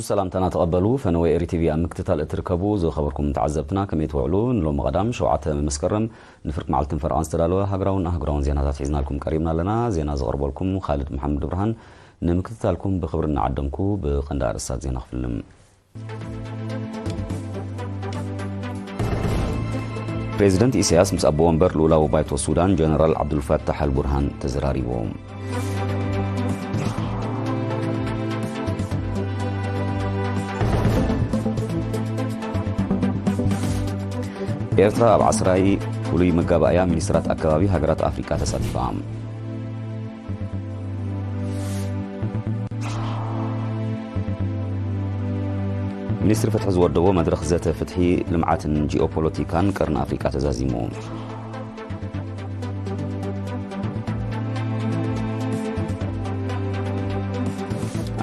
ሰላምታና ተቐበሉ። ፈነወ ኤሪ ቲቪ ኣብ ምክትታል እትርከቡ ዝኸበርኩም ተዓዘብትና ከመይ ትውዕሉ? ንሎሚ ቀዳም ሸውዓተ መስከረም ንፍርቂ መዓልትን ፈረቓን ዝተዳለወ ሃገራውን ኣህጉራውን ዜናታት ሒዝናልኩም ቀሪብና ኣለና። ዜና ዘቕርበልኩም ካልድ መሓመድ ብርሃን። ንምክትታልኩም ብኽብሪ እናዓደምኩ ብቐንዲ ኣርእስታት ዜና ክፍልም። ፕሬዚደንት ኢሳያስ ምስ ኣቦ ወንበር ልኡላዊ ባይቶ ሱዳን ጀነራል ዓብዱልፈታሕ ኣልቡርሃን ተዘራሪቦም። ኤርትራ ኣብ ዓስራይ ፍሉይ መጋባእያ ሚኒስትራት ኣከባቢ ሃገራት ኣፍሪቃ ተሳቲፋ። ሚኒስትሪ ፍትሒ ዝወደቦ መድረኽ ዘተ ፍትሒ፣ ልምዓትን ጂኦፖለቲካን ቀርኒ ኣፍሪቃ ተዛዚሙ።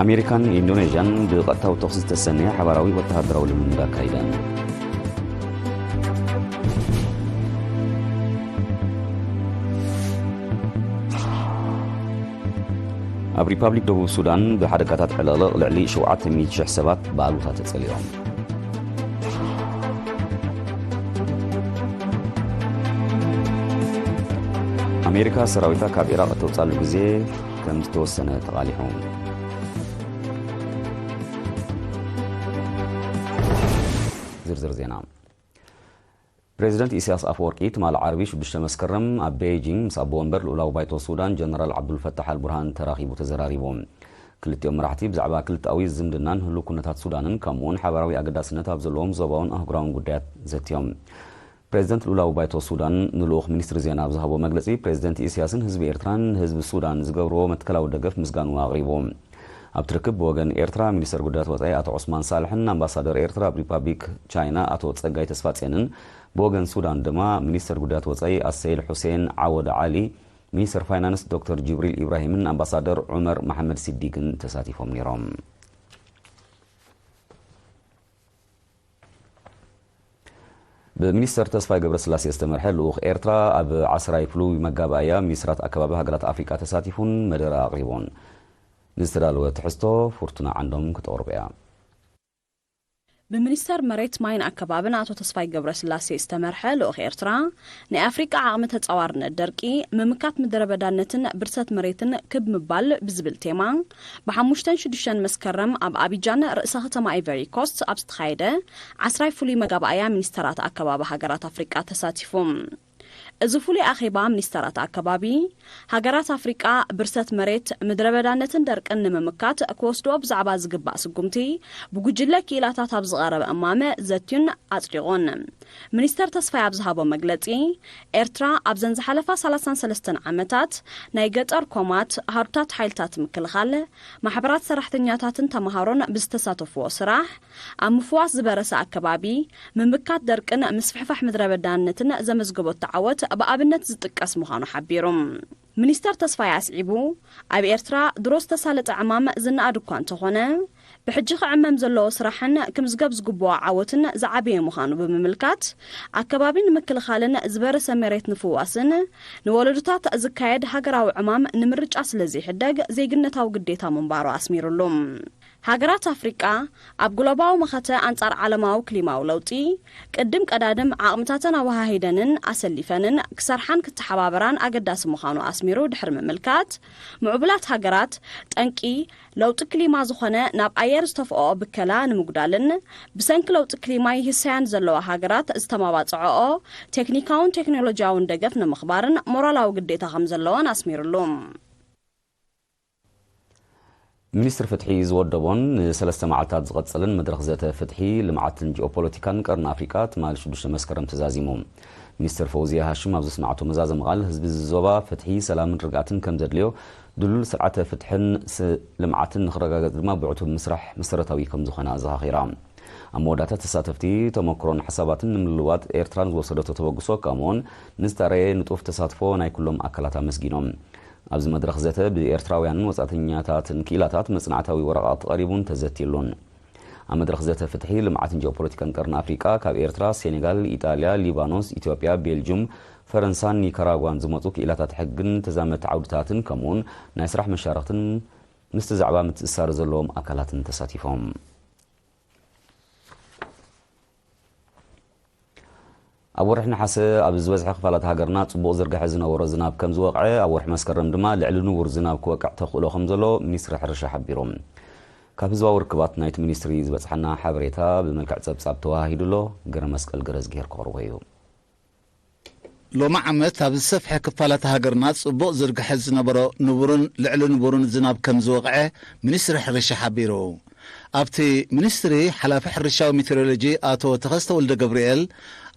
ኣሜሪካን ኢንዶኔዥያን ብቐጥታዊ ተኹሲ ዝተሰነየ ሓባራዊ ወተሃደራዊ ልምምድ ኣካይደን። ኣብ ሪፓብሊክ ደቡብ ሱዳን ብሓደጋታት ዕልቕልቕ ልዕሊ ሸውዓተ ሚእቲ ሽሕ ሰባት ብኣሉታ ተጸሊኦም። ኣሜሪካ ሰራዊታ ካብ ኢራቕ እተውጻሉ ግዜ ከም ዝተወሰነ ተቓሊሑ። ዝርዝር ዜና። ፕሬዚደንት ኢሳያስ ኣፈወርቂ ትማሊ ዓርቢ ሽዱሽተ መስከረም ኣብ ቤይጂንግ ምስ ኣቦ ወንበር ልኡላዊ ባይቶ ሱዳን ጀነራል ዓብዱልፈታሕ ኣልቡርሃን ተራኺቡ ተዘራሪቡ። ክልቲኦም መራሕቲ ብዛዕባ ክልተኣዊ ዝምድናን ህሉው ኩነታት ሱዳንን ከምኡውን ሓባራዊ ኣገዳስነት ኣብ ዘለዎም ዞባውን ኣህጉራውን ጉዳያት ዘትዮም። ፕሬዚደንት ልኡላዊ ባይቶ ሱዳን ንልኡኽ ሚኒስትሪ ዜና ኣብ ዝሃቦ መግለጺ፣ ፕሬዚደንት ኢሳያስን ህዝቢ ኤርትራን ንህዝቢ ሱዳን ዝገብርዎ መትከላዊ ደገፍ ምስጋኑ ኣቕሪቡ። ኣብቲ ርክብ ብወገን ኤርትራ ሚኒስተር ጉዳያት ወጻኢ ኣቶ ዑስማን ሳልሕን ኣምባሳደር ኤርትራ ኣብ ሪፓብሊክ ቻይና ኣቶ ጸጋይ ተስፋጽዮንን፣ ብወገን ሱዳን ድማ ሚኒስተር ጉዳያት ወጻኢ ኣሰይድ ሑሴን ዓወድ ዓሊ፣ ሚኒስተር ፋይናንስ ዶክተር ጅብሪል ኢብራሂምን ኣምባሳደር ዑመር መሓመድ ሲዲግን ተሳቲፎም ነይሮም። ብሚኒስተር ተስፋይ ገብረስላሴ ዝተመርሐ ልኡኽ ኤርትራ ኣብ ዓስራይ ፍሉይ መጋባእያ ሚኒስትራት ኣከባቢ ሃገራት ኣፍሪቃ ተሳቲፉን መደረ ኣቕሪቡን። ንዝተዳለወ ትሕዝቶ ፍርቱና ዓንዶም ክተቕርቦ እያ። ብሚኒስተር መሬት ማይን ኣከባብን ኣቶ ተስፋይ ገብረስላሴ ዝተመርሐ ልኡኽ ኤርትራ፣ ናይ ኣፍሪቃ ዓቕሚ ተጻዋርነት ደርቂ፣ ምምካት ምድረ በዳነትን ብርሰት መሬትን ክብ ምባል ብዝብል ቴማ፣ ብሓሙሽተን ሽዱሽተን መስከረም ኣብ ኣቢጃን ርእሰ ከተማ ኣይቨሪ ኮስት ኣብ ዝተኻየደ ዓስራይ ፍሉይ መጋባእያ ሚኒስተራት ኣከባቢ ሃገራት ኣፍሪቃ ተሳቲፉ። እዚ ፍሉይ ኣኼባ ሚኒስተራት ኣከባቢ፣ ሃገራት ኣፍሪቃ ብርሰት መሬት፣ ምድረ በዳነትን ደርቅን ንምምካት ክወስድዎ ብዛዕባ ዝግባእ ስጉምቲ ብጉጅለ ክኢላታት ኣብ ዝቐረበ እማመ ዘትዩን ኣጽዲቑን። ሚኒስተር ተስፋይ ኣብ ዝሃቦ መግለጺ፣ ኤርትራ ኣብዘን ዝሓለፋ ሰላሳን ሰለስተን ዓመታት ናይ ገጠር ኮማት፣ ሃዱታት ሓይልታት ምክልኻል፣ ማሕበራት ሰራሕተኛታትን ተመሃሮን ብዝተሳተፍዎ ስራሕ፣ ኣብ ምፍዋስ ዝበረሰ ኣከባቢ፣ ምምካት ደርቅን ምስፍሕፋሕ ምድረ በዳነትን ዘመዝገበቶ ዓወት ብኣብነት ዝጥቀስ ምዃኑ ሓቢሩ። ሚኒስተር ተስፋይ ኣስዒቡ፣ ኣብ ኤርትራ ድሮ ዝተሳለጠ ዕማም ዝነኣድ እኳ እንተኾነ፣ ብሕጂ ክዕመም ዘለዎ ስራሕን ክምዝገብ ዝግብኦ ዓወትን ዝዓበየ ምዃኑ ብምምልካት፣ ኣከባቢ ንምክልኻልን ዝበረሰ መሬት ንፍዋስን ንወለዶታት ዝካየድ ሃገራዊ ዕማም ንምርጫ ስለ ዘይሕደግ ዜግነታዊ ግዴታ ምንባሩ ኣስሚሩሉ። ሃገራት ኣፍሪቃ ኣብ ግሎባዊ መኸተ ኣንጻር ዓለማዊ ክሊማዊ ለውጢ ቅድም ቀዳድም ዓቕምታተን ኣወሃሂደንን ኣሰሊፈንን ክሰርሓን ክተሓባበራን ኣገዳሲ ምዃኑ ኣስሚሩ ድሕሪ ምምልካት፣ ምዕቡላት ሃገራት ጠንቂ ለውጢ ክሊማ ዝኾነ ናብ ኣየር ዝተፍኦ ብከላ ንምጉዳልን ብሰንኪ ለውጢ ክሊማ ይህሰያን ዘለዋ ሃገራት ዝተማባጽዐኦ ቴክኒካውን ቴክኖሎጂያውን ደገፍ ንምኽባርን ሞራላዊ ግዴታ ከም ዘለወን ኣስሚሩሉ። ሚኒስትሪ ፍትሒ ዝወደቦን ንሰለስተ መዓልታት ዝቐጽልን መድረኽ ዘተ ፍትሒ፣ ልምዓትን ጂኦፖለቲካን ቀርኒ ኣፍሪቃ ትማሊ ሽዱሽተ መስከረም ተዛዚሙ። ሚኒስትር ፈውዝያ ሃሽም ኣብ ዘስማዕቶ መዛዘሚ ቃል፣ ህዝቢ እዚ ዞባ ፍትሒ፣ ሰላምን ርግኣትን ከም ዘድልዮ፣ ድሉል ስርዓተ ፍትሕን ስ-፣ ልምዓትን ንኽረጋገጽ ድማ ብዕቱብ ምስራሕ መሰረታዊ ከም ዝኾነ ኣዘኻኺራ። ኣብ መወዳእታ ተሳተፍቲ ተመክሮን ሓሳባትን ንምልውዋጥ ኤርትራን ዝወሰደቶ ተበግሶ ከምኡውን ንዝተረየ ንጡፍ ተሳትፎ ናይ ኩሎም ኣካላት ኣመስጊኖም። ኣብዚ መድረኽ ዘተ ብኤርትራውያንን ወጻእተኛታትን ክኢላታት መጽናዕታዊ ወረቓቕቲ ቀሪቡን ተዘትየሉን። ኣብ መድረኽ ዘተ ፍትሒ፣ ልምዓትን ጂኦፖለቲካን ቀርኒ ኣፍሪቃ ካብ ኤርትራ፣ ሴኔጋል፣ ኢጣልያ፣ ሊባኖስ፣ ኢትዮጵያ፣ ቤልጁም፣ ፈረንሳን ኒካራጓን ዝመጹ ክኢላታት ሕግን ተዛመድቲ ዓውድታትን ከምኡውን ናይ ስራሕ መሻርኽትን ምስቲ ዛዕባ ምትእስሳር ዘለዎም ኣካላትን ተሳቲፎም። ኣብ ወርሒ ነሓሰ ኣብ ዝበዝሐ ክፋላት ሃገርና ጽቡቕ ዝርግሐ ዝነበሮ ዝናብ ከም ዝወቕዐ፣ ኣብ ወርሒ መስከረም ድማ ልዕሊ ንቡር ዝናብ ክወቅዕ ተኽእሎ ከም ዘሎ ሚኒስትሪ ሕርሻ ሓቢሩ። ካብ ህዝባዊ ርክባት ናይቲ ሚኒስትሪ ዝበጽሓና ሓበሬታ ብመልክዕ ጸብጻብ ተወሃሂዱ ኣሎ። ገረ መስቀል ገረዝግሄር ክቕርቦ እዩ። ሎሚ ዓመት ኣብ ዝሰፍሐ ክፋላት ሃገርና ጽቡቕ ዝርግሐ ዝነበሮ ንቡርን ልዕሊ ንቡርን ዝናብ ከም ዝወቕዐ ሚኒስትሪ ሕርሻ ሓቢሩ። ኣብቲ ሚኒስትሪ ሓላፊ ሕርሻዊ ሜቴሮሎጂ ኣቶ ተኸስተ ወልደ ገብርኤል፣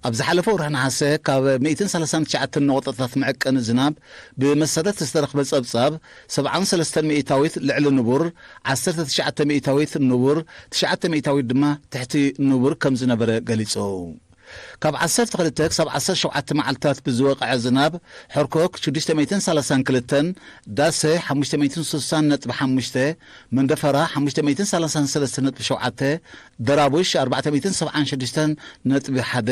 ኣብ ዝሓለፈ ወርሒ ነሓሰ ካብ ሚእትን ሰላሳን ትሽዓተን ነቑጣታት መዐቀኒ ዝናብ ብመሰረት ዝተረኽበ ጸብጻብ፣ ሰብዓን ሰለስተን ሚእታዊት ልዕሊ ንቡር፣ ዓሰርተ ትሽዓተ ሚእታዊት ንቡር፣ ትሽዓተ ሚእታዊት ድማ ትሕቲ ንቡር ከም ዝነበረ ገሊጹ። ካብ ዓሰርተ ክልተ ክሳብ ዓሰርተ ሸውዓተ መዓልታት ብዝወቕዐ ዝናብ፣ ሕርኮክ ሽዱሽተ ሚእትን ሰላሳን ክልተን፣ ዳሰ ሓሙሽተ ሚእትን ስሳን ነጥቢ ሓሙሽተ፣ መንደፈራ ሓሙሽተ ሚእትን ሰላሳን ሰለስተን ነጥቢ ሸውዓተ፣ ደራቡሽ ኣርባዕተ ሚእትን ሰብዓን ሽዱሽተን ነጥቢ ሓደ፣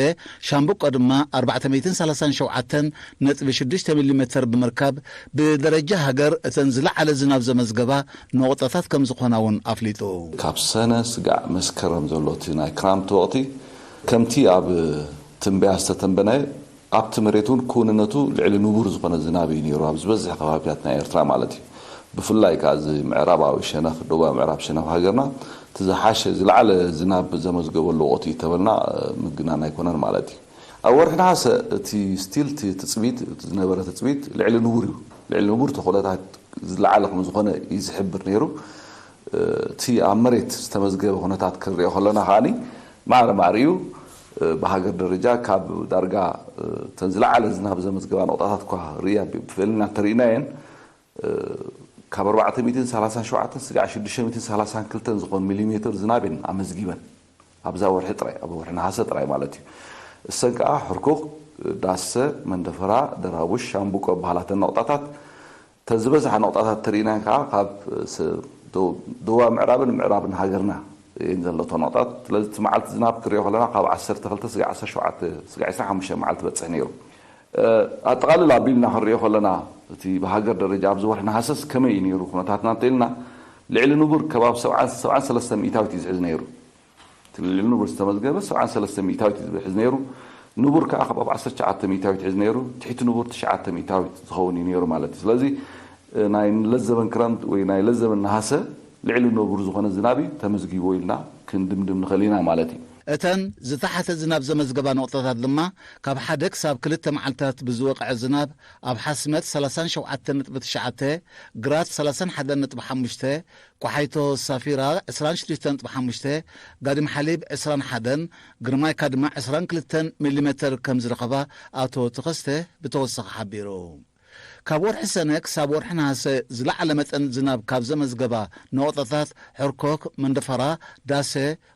ሻምብቆ ድማ ኣርባዕተ ሚእትን ሰላሳን ሸውዓተን ነጥቢ ሽዱሽተ ሚሊ ሜተር ብምርካብ፣ ብደረጃ ሃገር እተን ዝለዓለ ዝናብ ዘመዝገባ ነቑጣታት ከም ዝኾና እውን ኣፍሊጡ። ካብ ሰነ ስጋዕ መስከረም ዘሎ እቲ ናይ ክራምቲ ወቕቲ፣ ከምቲ ኣብ ትንበያ ዝተተንበነ፣ ኣብቲ መሬት እውን ክውንነቱ ልዕሊ ንቡር ዝኾነ ዝናብ እዩ ነይሩ። ኣብ ዝበዝሕ ከባቢታት ናይ ኤርትራ ማለት እዩ። ብፍላይ ከኣ እዚ ምዕራባዊ ሸነኽ፣ ደቡባዊ ምዕራብ ሸነኽ ሃገርና፣ እቲ ዝሓሸ ዝለዓለ ዝናብ ዘመዝገበሉ ወቕቲ እዩ ተበልና፣ ምግናን ኣይኮነን ማለት እዩ። ኣብ ወርሒ ነሓሰ እቲ ስቲል እቲ ትጽቢት፣ እቲ ዝነበረ ትጽቢት ልዕሊ ንቡር እዩ። ልዕሊ ንቡር እቲ ኩነታት ዝለዓለ ከም ዝኾነ እዩ ዝሕብር ነይሩ። እቲ ኣብ መሬት ዝተመዝገበ ኩነታት ክንሪኦ ከለና ከኣኒ፣ ማዕረ ማዕሪኡ፣ ብሃገር ደረጃ ካብ ዳርጋ እተን ዝለዓለ ዝናብ ዘመዝገባ ነቑጣታት እኳ ርያ ብፍእልና እንተርኢናየን፣ ካብ ኣርባዕተ ሚእትን ሰላሳን ሸውዓተን ስጋዕ ሽዱሽተ ሚእትን ሰላሳን ክልተን ዝኾን ሚሊሜትር ዝናብ እየን ኣመዝጊበን። ኣብዛ ወርሒ ጥራይ፣ ኣብ ወርሒ ነሓሰ ጥራይ ማለት እዩ። እሰን ከኣ ሕርኩኽ፣ ዳሰ፣ መንደፈራ፣ ደራቡሽ፣ ሻምብቆ በሃላተን ነቑጣታት፣ ተዝበዝሓ ነቑጣታት ተርኢናን ከኣ ካብ ስ-፣ ደው-፣ ደቡባዊ ምዕራብን ምዕራብን ሃገርና እየን ዘለቶ ነቑጣታት። ስለዚ እቲ መዓልቲ ዝናብ ክሪኦ ከለና ካብ ዓሰርተ ክልተ ስጋዕ ዓሰርተ ሸውዓተ፣ ስጋዕ ዕስራን ሓሙሽተን መዓልቲ በጽሕ ነይሩ። እ፣ ኣጠቓልል ኣቢልና ክንሪኦ ከለና፣ እቲ ብሃገር ደረጃ ኣብዚ ወርሒ ነሓሰስ ከመይ እዩ ነይሩ ኩነታትና እንተኢልና፣ ልዕሊ ንቡር ከባቢ ሰብዓን፣ ሰብዓን ሰለስተን ሚእታዊት እዩ ዝሕዝ ነይሩ። እቲ ልዕሊ ንቡር ዝተመዝገበ ሰብዓን ሰለስተን ሚእታዊት እዩ ዝሕዝ ነይሩ። ንቡር ከኣ ከባቢ ዓሰርተ ትሽዓተ ሚእታዊት ይሕዝ ነይሩ። ትሕቲ ንቡር ትሽዓተ ሚእታዊት ዝኸውን እዩ ነይሩ ማለት እዩ። ስለዚ፣ እ፣ ናይ ለዘበን ክረምት ወይ ናይ ለዘበን ነሃሰ ልዕሊ ንቡር ዝኾነ ዝናብ እዩ ተመዝጊቡ ኢልና ክንድምድም ንኽእል ኢና ማለት እዩ። እተን ዝተሓተ ዝናብ ዘመዝገባ ነቑጣታት ድማ፣ ካብ ሓደ ክሳብ ክልተ መዓልታት ብዝወቕዐ ዝናብ፣ ኣብ ሓስመት ሰላሳን ሸውዓተን ነጥቢ ትሽዓተ፣ ግራት ሰላሳን ሓደን ነጥቢ ሓሙሽተ፣ ቋሓይቶ ሳፊራ ዕስራን ሽዱሽተን ነጥቢ ሓሙሽተ፣ ጋዲም ሓሊብ ዕስራን ሓደን፣ ግርማይካ ድማ ዕስራን ክልተን ሚሊ ሜተር ከም ዝረኸባ ኣቶ ተኸስተ ብተወሳኺ ሓቢሩ። ካብ ወርሒ ሰነ ክሳብ ወርሒ ነሃሰ ዝለዓለ መጠን ዝናብ ካብ ዘመዝገባ ነቑጣታት ሕርኮክ፣ መንደፈራ፣ ዳሰ፣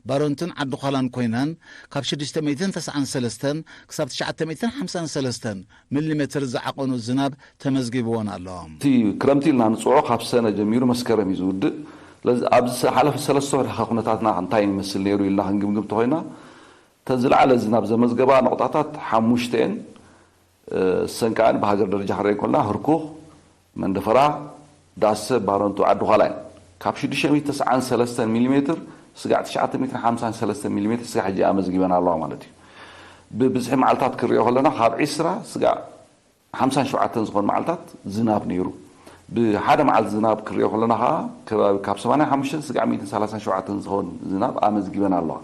ባረንቱን ዓዲ ዃላን ኮይነን፣ ካብ ሽዱሽተ ሚእትን ተስዓን ሰለስተን ክሳብ ትሽዓተ ሚእትን ሓምሳን ሰለስተን ሚሊ ሜተር ዝዓቐኑ ዝናብ ተመዝጊብወን ኣሎ። እቲ ክረምቲ ኢልና ንጽውዖ ካብ ሰነ ጀሚሩ መስከረም እዩ ዝውድእ። ስለዚ ኣብዚ ዝሓለፈ ሰለስተ ወርሒ ከ ኩነታትና እንታይ ይመስል ነይሩ ኢልና ክንግምግም እንተኾይና፣ እተን ዝለዓለ ዝናብ ዘመዝገባ ነቑጣታት ሓሙሽተ እየን። እሰን ከኣ ብሃገር ደረጃ ክንሪኦ እንከለና፣ ህርኩኽ፣ መንደፈራ፣ ዳሰ፣ ባረንቱ፣ ዓዲ ዃላ እየን። ካብ ሽዱሽተ ሚእቲ ተስዓን ሰለስተን ሚሊ ሜትር ስጋዕ ትሽዓተ ሚእትን ሓምሳን ሰለስተን ሚሊ ሜትር ስጋዕ ሕጂ ኣመዝጊበን ኣለዋ ማለት እዩ። ብብዝሒ መዓልታት ክንሪኦ ከለና፣ ካብ ዕስራ ስጋዕ ሓምሳን ሸውዓተን ዝኾኑ መዓልታት ዝናብ ነይሩ። ብሓደ መዓልቲ ዝናብ ክንሪኦ ከለና ከኣ፣ ከባቢ ካብ ሰማንያን ሓሙሽተን ስጋዕ ሚእትን ሰላሳን ሸውዓተን ዝኾን ዝናብ ኣመዝጊበን ኣለዋ።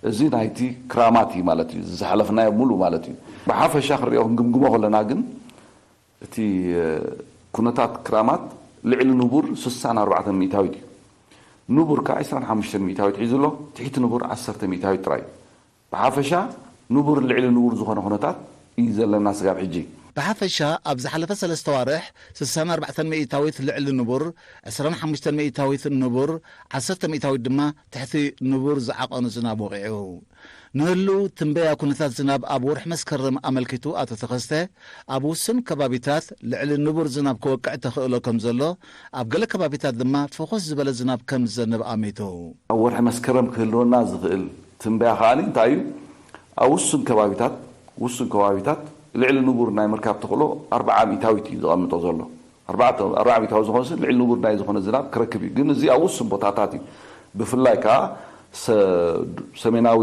እዚ ናይቲ ክራማት እዩ ማለት እዩ፣ ዝሓለፍናዮ ሙሉ ማለት እዩ። ብሓፈሻ ክንሪኦ ክንግምግሞ ከለና ግን፣ እቲ፣ እ፣ ኩነታት ክራማት ልዕሊ ንቡር ስሳን ኣርባዕተን ሚእታዊት እዩ። ንቡር ከኣ ዕስራን ሓሙሽተን ሚእታዊት ሒዙ ኣሎ፣ ትሕቲ ንቡር ዓሰርተ ሚእታዊት ጥራይ እዩ። ብሓፈሻ ንቡር ልዕሊ ንቡር ዝኾነ ኩነታት እዩ ዘለና ስጋብ ሕጂ። ብሓፈሻ ኣብ ዝሓለፈ ሰለስተ ዋርሕ ስሳን ኣርባዕተን ሚእታዊት ልዕሊ ንቡር፣ ዕስራን ሓሙሽተን ሚእታዊት ንቡር፣ ዓሰርተ ሚእታዊት ድማ ትሕቲ ንቡር ዝዓቐኑ ዝናብ ወቒዑ። ንህልው ትንበያ ኩነታት ዝናብ ኣብ ወርሒ መስከረም ኣመልኪቱ ኣቶ ተኸስተ፣ ኣብ ውሱን ከባቢታት ልዕሊ ንቡር ዝናብ ክወቅዕ ተኽእሎ ከም ዘሎ፣ ኣብ ገለ ከባቢታት ድማ ፍኹስ ዝበለ ዝናብ ከም ዝዘንብ ኣሚቱ። ኣብ ወርሒ መስከረም ክህልወና ዝኽእል ትንበያ ከኣ እንታይ እዩ? ኣብ ውሱን ከባቢታት፣ ውሱን ከባቢታት ልዕሊ ንቡር ናይ ምርካብ ተኽእሎ ኣርብዓ ሚእታዊት እዩ ዘቐምጦ ዘሎ። ኣርባዕተ፣ ኣርብዓ ሚእታዊ ዝኾነ ሰብ ልዕሊ ንቡር ናይ ዝኾነ ዝናብ ክረክብ እዩ። ግን እዚ ኣብ ውሱን ቦታታት እዩ። ብፍላይ ከኣ ሰ-፣ ሰሜናዊ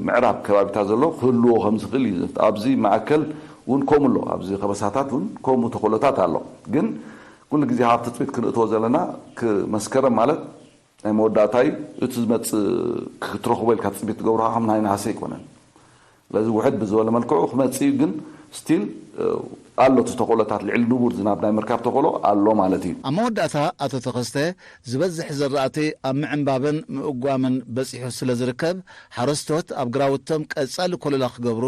ምዕራብ ከባቢታት ዘሎ ክህልዎ ከም ዝኽእል እዩ። ኣብዚ ማእከል እውን ከምኡ ኣሎ። ኣብዚ ከበሳታት እውን ከምኡ ተኽእሎታት ኣሎ። ግን ኩሉ ግዜ ካብ ትጽቢት ክንእትዎ ዘለና ክ-፣ መስከረም ማለት ናይ መወዳእታ እዩ። እቲ ዝመጽእ ክትረኽቦ ኢልካ ትጽቢት ትገብሮ ከም ናይ ነሃሰ ኣይኮነን። ስለዚ ውሕድ ብዝበለ መልክዑ ክመጽእ እዩ፣ ግን ስቲል ኣሎ። እቲ ተኽእሎታት ልዕሊ ንቡር ዝናብ ናይ ምርካብ ተኽእሎ ኣሎ ማለት እዩ። ኣብ መወዳእታ ኣቶ ተኸስተ፣ ዝበዝሕ ዝራእቲ ኣብ ምዕንባብን ምእጓምን በጺሑ ስለ ዝርከብ፣ ሓረስቶት ኣብ ግራውቶም ቀጻሊ ኮለላ ክገብሩ፣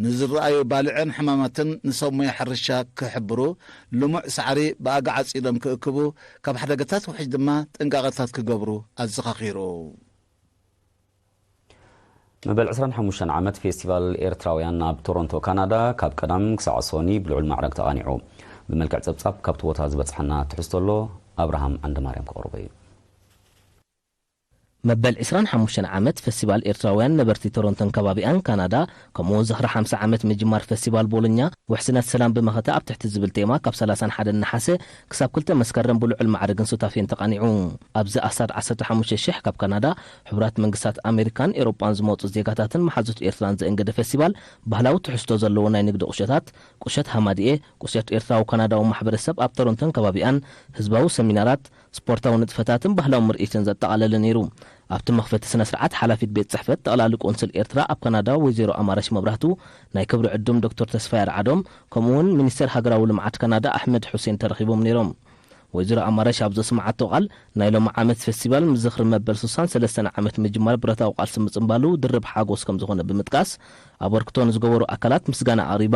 ንዝረኣዩ ባልዕን ሕማማትን ንሰብ ሞያ ሕርሻ ክሕብሩ፣ ልሙዕ ሳዕሪ ብኣጋ ዓጺዶም ክእክቡ፣ ካብ ሓደጋታት ውሕጅ ድማ ጥንቃቐታት ክገብሩ ኣዘኻኺሩ። መበል ዕስራን ሓሙሽተን ዓመት ፌስቲቫል ኤርትራውያን ኣብ ቶሮንቶ ካናዳ ካብ ቀዳም ክሳዕ ሶኒ ብልዑል ማዕረግ ተቓኒዑ። ብመልክዕ ጸብጻብ ካብቲ ቦታ ዝበጽሓና ትሕዝቶ ኣሎ፣ ኣብርሃም ዓንደማርያም ከቕርቦ እዩ። መበል ዕስራን ሓሙሽተን ዓመት ፈስቲቫል ኤርትራውያን ነበርቲ ቶሮንቶን ከባቢኣን ካናዳ፣ ከምኡ እውን ዝኽሪ ሓምሳ ዓመት ምጅማር ፈስቲቫል ቦሎኛ ውሕስነት ሰላም ብመኸተ ኣብ ትሕቲ ዝብል ቴማ ካብ ሰላሳን ሓደን ነሓሰ ክሳብ ክልተ መስከረም ብልዑል ማዕርግን ሱታፌን ተቓኒዑ። ኣብዚ ኣስታት ዓሰርተ ሓሙሽተ ሽሕ ካብ ካናዳ፣ ሕቡራት መንግስታት ኣሜሪካን ኤሮጳን ዝመጹ ዜጋታትን መሓዙት ኤርትራን ዘእንገደ ፈስቲቫል፣ ባህላዊ ትሕዝቶ ዘለዎ ናይ ንግዲ ቁሸታት፣ ቁሸት ሃማድኤ፣ ቁሸት ኤርትራዊ ካናዳዊ ማሕበረሰብ ኣብ ቶሮንቶን ከባቢኣን፣ ህዝባዊ ሰሚናራት፣ ስፖርታዊ ንጥፈታትን ባህላዊ ምርኢትን ዘጠቓለለ ነይሩ። ኣብቲ መኽፈቲ ስነ ስርዓት ሓላፊት ቤት ጽሕፈት ጠቕላሊ ቆንስል ኤርትራ ኣብ ካናዳ ወይዘሮ ኣማረሽ መብራህቱ፣ ናይ ክብሪ ዕዱም ዶክተር ተስፋይ ኣርዓዶም፣ ከምኡ እውን ሚኒስተር ሃገራዊ ልምዓት ካናዳ ኣሕመድ ሑሴን ተረኺቦም ነይሮም። ወይዘሮ ኣማረሽ ኣብ ዘስምዓቶ ቃል፣ ናይ ሎሚ ዓመት ፈስቲቫል ምስ ዝኽሪ መበል ስሳን ሰለስተን ዓመት ምጅማር ብረታዊ ቃልሲ ምጽንባሉ ድርብ ሓጎስ ከም ዝኾነ ብምጥቃስ፣ ኣበርክቶ ንዝገበሩ ኣካላት ምስጋና ኣቕሪባ።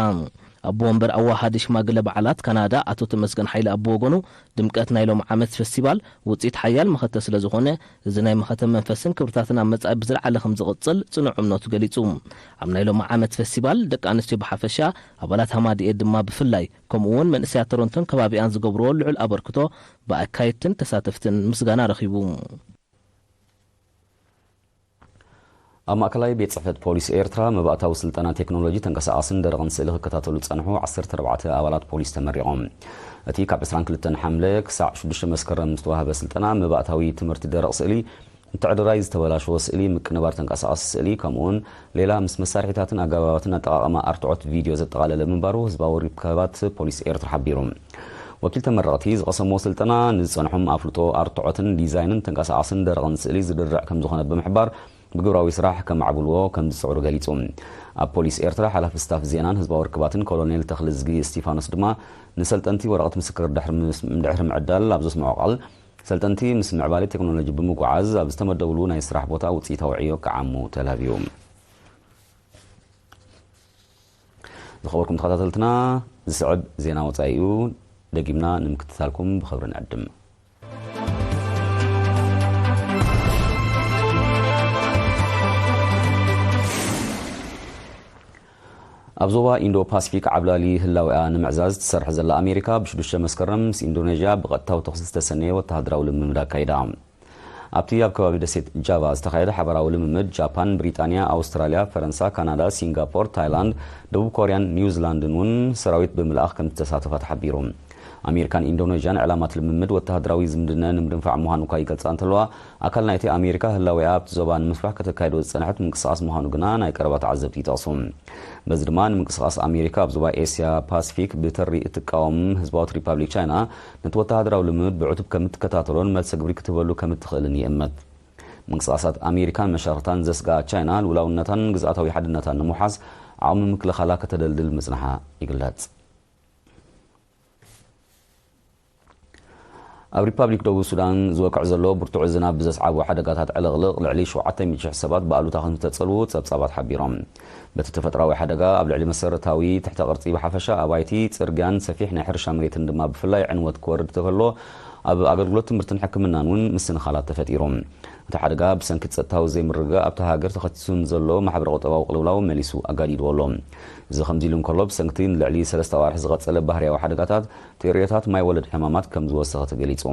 ኣቦ ወንበር ኣዋሃዲ ሽማግለ በዓላት ካናዳ ኣቶ ተመስገን ሓይለ ኣብ ወገኑ፣ ድምቀት ናይ ሎም ዓመት ፈስቲቫል ውፅኢት ሓያል መኸተ ስለ ዝኾነ፣ እዚ ናይ መኸተ መንፈስን ክብርታትን ኣብ መጻኢ ብዝለዓለ ከም ዝቕጽል ጽኑዕ እምነቱ ገሊጹ። ኣብ ናይ ሎም ዓመት ፈስቲቫል ደቂ ኣንስትዮ ብሓፈሻ፣ ኣባላት ሃማድኤ ድማ ብፍላይ፣ ከምኡ እውን መንእሰያት ቶሮንቶን ከባቢኣን ዝገብርዎ ልዑል ኣበርክቶ ብኣካየድትን ተሳተፍትን ምስጋና ረኺቡ። ኣብ ማእከላይ ቤት ጽሕፈት ፖሊስ ኤርትራ መባእታዊ ስልጠና ቴክኖሎጂ ተንቀሳቓስን ደረቕን ስእሊ ክከታተሉ ዝጸንሑ ዓሰርተ ኣርባዕተ ኣባላት ፖሊስ ተመሪቖም። እቲ ካብ ዕስራን ክልተን ሓምለ ክሳዕ ሽዱሽተ መስከረም ዝተዋህበ ስልጠና መባእታዊ ትምህርቲ ደረቕ ስእሊ፣ ምትዕርራይ ዝተበላሸወ ስእሊ፣ ምቅንባር ተንቀሳቓሲ ስእሊ፣ ከምኡውን ሌላ ምስ መሳርሒታትን ኣገባባትን ኣጠቓቕማ ኣርትዖት ቪድዮ ዘጠቓለለ ምንባሩ ህዝባዊ ርክባት ፖሊስ ኤርትራ ሓቢሩ። ወኪል ተመረቕቲ ዝቐሰምዎ ስልጠና ንዝጸንሖም ኣፍልጦ፣ ኣርትዖትን ዲዛይንን ተንቀሳቓስን ደረቕን ስእሊ ዝድርዕ ከም ዝኾነ ብምሕባር፣ ብግብራዊ ስራሕ ከማዕብልዎ ከም ዝጽዕሩ ገሊጹ። ኣብ ፖሊስ ኤርትራ ሓላፊ ስታፍ ዜናን ህዝባዊ ርክባትን ኮሎኔል ተኽለዝጊ እስቲፋኖስ ድማ፣ ንሰልጠንቲ ወረቐት ምስክር ድሕሪ ምስ-፣ ድሕሪ ምዕዳል ኣብ ዘስምዖ ቃል፣ ሰልጠንቲ ምስ ምዕባለ ቴክኖሎጂ ብምጉዓዝ ኣብ ዝተመደብሉ ናይ ስራሕ ቦታ ውጽኢታዊ ዕዮ ክዓሙ ተላብዩ። ዝኸበርኩም ተኸታተልትና፣ ዝስዕብ ዜና ወጻኢ እዩ። ደጊምና ንምክትታልኩም ብኽብሪ ንዕድም። ኣብ ዞባ ኢንዶ ፓሲፊክ ዓብላሊ ህላዊኣ ንምዕዛዝ ትሰርሕ ዘላ ኣሜሪካ፣ ብሽዱሽተ መስከረም ምስ ኢንዶኔዥያ ብቐጥታዊ ተኹሲ ዝተሰነየ ወተሃደራዊ ልምምድ ኣካይዳ። ኣብቲ ኣብ ከባቢ ደሴት ጃቫ ዝተኻየደ ሓባራዊ ልምምድ፣ ጃፓን፣ ብሪጣንያ፣ ኣውስትራልያ፣ ፈረንሳ፣ ካናዳ፣ ሲንጋፖር፣ ታይላንድ፣ ደቡብ ኮርያን ኒውዚላንድን እውን ሰራዊት ብምልኣኽ ከም ዝተሳተፋ ተሓቢሩ። ኣሜሪካን ኢንዶኔዥያን ዕላማት ልምምድ ወተሃደራዊ ዝምድና ንምድንፋዕ ምዃኑ እኳ ይገልጻ እንተለዋ፣ ኣካል ናይቲ ኣሜሪካ ህላዊኣ ኣብቲ ዞባ ንምስፋሕ ከተካይዶ ዝጸንሐት ምንቅስቓስ ምዃኑ ግና ናይ ቀረባ ተዓዘብቲ ይጠቕሱ። በዚ ድማ ንምንቅስቓስ ኣሜሪካ ኣብ ዞባ ኤስያ ፓሲፊክ ብተሪ እትቃወም ህዝባዊት ሪፓብሊክ ቻይና፣ ነቲ ወተሃደራዊ ልምምድ ብዕቱብ ከም እትከታተሎን መልሰ ግብሪ ክትህበሉ ከም እትኽእልን ይእመት። ምንቅስቓሳት ኣሜሪካን መሻርኽታን ዘስግኣ ቻይና፣ ልኡላውነታን ግዝኣታዊ ሓድነታን ንምውሓስ ዓቕሚ ምክልኻላ ከተደልድል ምጽንሓ ይግለጽ። ኣብ ሪፓብሊክ ደቡብ ሱዳን ዝወቅዕ ዘሎ ብርቱዕ ዝናብ ብዘስዓቦ ሓደጋታት ዕልቕልቕ ልዕሊ ሸውዓተ ሚእቲ ሽሕ ሰባት ብኣሉታ ከም ዝተጸልዉ ጸብጻባት ሓቢሮም። በቲ ተፈጥሮኣዊ ሓደጋ ኣብ ልዕሊ መሰረታዊ ትሕተ ቅርጺ ብሓፈሻ፣ ኣባይቲ፣ ጽርግያን ሰፊሕ ናይ ሕርሻ መሬትን ድማ ብፍላይ ዕንወት ክወርድ እንተሎ፣ ኣብ ኣገልግሎት ትምህርትን ሕክምናን እውን ምስንኻላት ተፈጢሩ። እቲ ሓደጋ ብሰንኪ ጸጥታዊ ዘይምርግጋእ ኣብታ ሃገር ተኸሲቱ ንዘሎ ማሕበረ ቁጠባዊ ቅልውላው መሊሱ ኣጋዲድዎ ኣሎ። እዚ ከምዚ ኢሉ እንከሎ፣ ብሰንኪ ንልዕሊ ሰለስተ ኣዋርሕ ዝቐጸለ ባህርያዊ ሓደጋታት፣ ተርእዮታት ማይ ወለድ ሕማማት ከም ዝወሰኸ ተገሊጹ።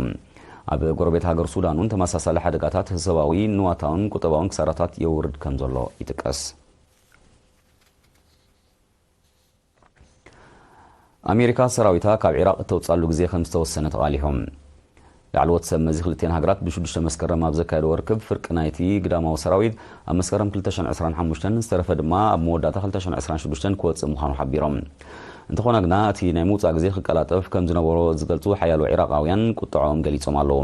ኣብ ጎረቤት ሃገር ሱዳን እውን ተመሳሳሊ ሓደጋታት ሰብኣዊ፣ ንዋታውን ቁጠባውን ክሳራታት የውርድ ከም ዘሎ ይጥቀስ። ኣሜሪካ ሰራዊታ ካብ ዒራቕ እተውጻሉ ግዜ ከም ዝተወሰነ ተቓሊሑ። ላዕለዎት ሰብ መዚ ክልቲኤን ሃገራት ብሽዱሽተ መስከረም ኣብ ዘካየድዎ ርክብ፣ ፍርቂ ናይቲ ግዳማዊ ሰራዊት ኣብ መስከረም ክልተ ሽሕን ዕስራን ሓሙሽተን፣ ዝተረፈ ድማ ኣብ መወዳእታ ክልተ ሽሕን ዕስራን ሽዱሽተን ክወጽእ ምዃኑ ሓቢሮም። እንተኾነ ግና፣ እቲ ናይ ምውጻእ ግዜ ክቀላጠፍ ከም ዝነበሮ ዝገልጹ ሓያሎ ዒራቓውያን ቁጥዐኦም ገሊጾም ኣለዉ።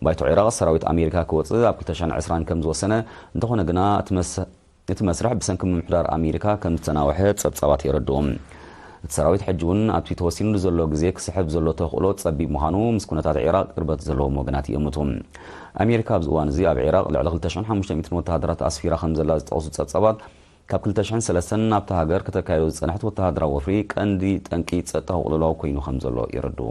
ባይቶ ዒራቕ፣ ሰራዊት ኣሜሪካ ክወጽእ ኣብ ክልተ ሽሕን ዕስራን ከም ዝወሰነ፣ እንተኾነ ግና፣ እቲ መስ-፣ እቲ መስርሕ ብሰንኪ ምምሕዳር ኣሜሪካ ከም ዝተናውሐ ጸብጻባት የረድኡ። እቲ ሰራዊት ሕጂ እውን ኣብቲ ተወሲኑሉ ዘሎ ግዜ ክስሕብ ዘሎ ተኽእሎ ጸቢብ ምዃኑ፣ ምስ ኩነታት ዒራቕ ቅርበት ዘለዎም ወገናት ይእምቱ። ኣሜሪካ ኣብዚ እዋን እዚ ኣብ ዒራቕ ልዕሊ ክልተ ሽሕን ሓሙሽተ ሚእትን ወተሃደራት ኣስፊራ ከም ዘላ ዝጠቕሱ ጸብጻባት፣ ካብ ክልተ ሽሕን ሰለስተን ናብታ ሃገር ከተካይዶ ዝጸንሐት ወተሃደራዊ ወፍሪ ቀንዲ ጠንቂ ጸጥታዊ ቅልውላው ኮይኑ ከም ዘሎ የረድኡ።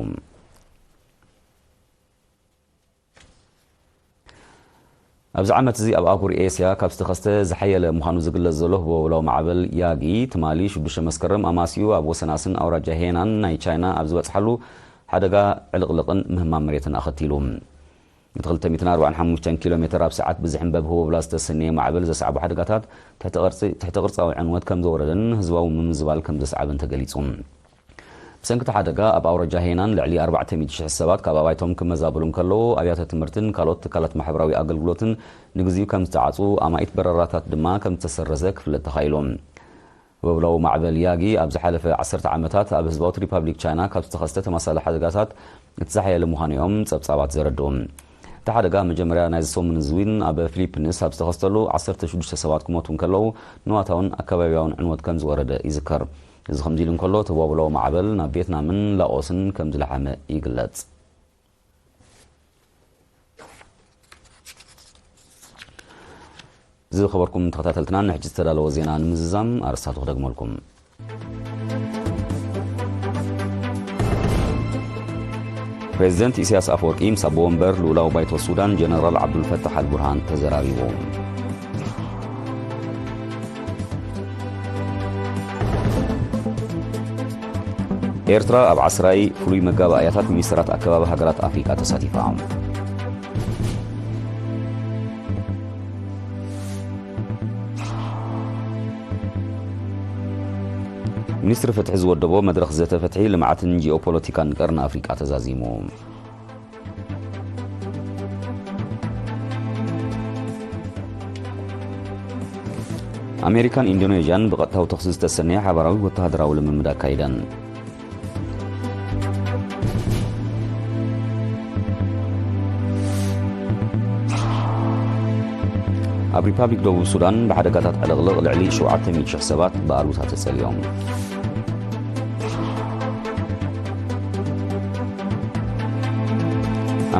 ኣብዚ ዓመት እዚ ኣብ ኣህጉር ኤስያ ካብ ዝተኸስተ ዝሓየለ ምዃኑ ዝግለጽ ዘሎ ህቦብላዊ ማዕበል ያጊ፣ ትማሊ ሽዱሽተ መስከረም ኣማስዩ ኣብ ወሰናስን ኣውራጃ ሄናን ናይ ቻይና ኣብ ዝበጽሓሉ ሓደጋ ዕልቕልቕን ምህማም መሬትን ኣኸቲሉ። እቲ ክልተ ሚእትን ኣርባዓን ሓሙሽተን ኪሎ ሜትር ኣብ ሰዓት ብዝሕንበብ ህቦብላ ዝተሰነየ ማዕበል ዘስዓቦ ሓደጋታት ትሕቲ ቅርጺ-፣ ትሕቲ ቅርጻዊ ዕንወት ከም ዘውረደን ህዝባዊ ምምዝባል ከም ዘስዓበን ተገሊጹ። ብሰንኪ እቲ ሓደጋ፣ ኣብ ኣውራጃ ሄናን ልዕሊ ኣርባዕተ ሚእቲ ሽሕ ሰባት ካብ ኣባይቶም ክመዛበሉ እንከለዉ፣ ኣብያተ ትምህርትን ካልኦት ትካላት ማሕበራዊ ኣገልግሎትን ንግዚኡ ከም ዝተዓጹ፣ ኣማኢት በረራታት ድማ ከም ዝተሰረዘ ክፍለጥ ተኻኢሉ። ህቦብላዊ ማዕበል ያጊ ኣብ ዝሓለፈ ዓሰርተ ዓመታት ኣብ ህዝባዊት ሪፓብሊክ ቻይና ካብ ዝተኸስተ ተመሳሳሊ ሓደጋታት እቲ ዝሓየለ ምዃኑ እዮም ጸብጻባት ዘረድኡ። እቲ ሓደጋ መጀመርያ ናይዚ ሰሙን እዚ እውን ኣብ ፊሊፒንስ ኣብ ዝተኸስተሉ ዓሰርተ ሽዱሽተ ሰባት ክሞቱ እንከለዉ፣ ንዋታውን ኣከባቢያውን ዕንወት ከም ዝወረደ ይዝከር። እዚ ከምዚ ኢሉ እንከሎ፣ እቲ ህቦብላዊ ማዕበል ናብ ቪየትናምን ላኦስን ከም ዝለሓመ ይግለጽ። ዝኸበርኩም ተኸታተልትና፣ ንሕጂ ዝተዳለወ ዜና ንምዝዛም ኣርእስታቱ ክደግመልኩም። ፕሬዚደንት ኢሳያስ ኣፈወርቂ ምስ ኣቦ ወንበር ልኡላዊ ባይቶ ሱዳን ጀነራል ዓብዱልፈታሕ ኣልቡርሃን ተዘራሪቡ። ኤርትራ ኣብ ዓስራይ ፍሉይ መጋባእያታት ሚኒስትራት ኣከባቢ ሃገራት ኣፍሪቃ ተሳቲፋ። ሚኒስትሪ ፍትሒ ዝወደቦ መድረኽ ዘተ ፍትሒ፣ ልምዓትን ጂኦፖለቲካን ቀርኒ ኣፍሪቃ ተዛዚሙ። ኣሜሪካን ኢንዶኔዥያን ብቐጥታዊ ተኹሲ ዝተሰነየ ሓባራዊ ወተሃደራዊ ልምምድ ኣካይደን። ኣብ ሪፓብሊክ ደቡብ ሱዳን ብሓደጋታት ዕልቕልቕ ልዕሊ ሸውዓተ ሚእቲ ሽሕ ሰባት ብኣሉታ ተጸልዮም።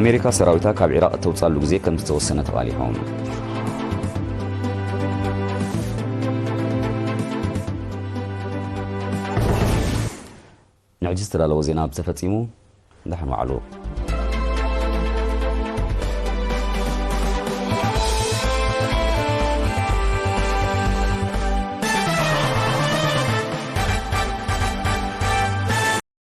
ኣሜሪካ ሰራዊታ ካብ ዒራቕ እተውጻሉ ግዜ ከም ዝተወሰነ ተቓሊሑ። ንሕጂ ዝተዳለወ ዜና ኣብዚ ተፈጺሙ። ደሓን ዋዕሉ።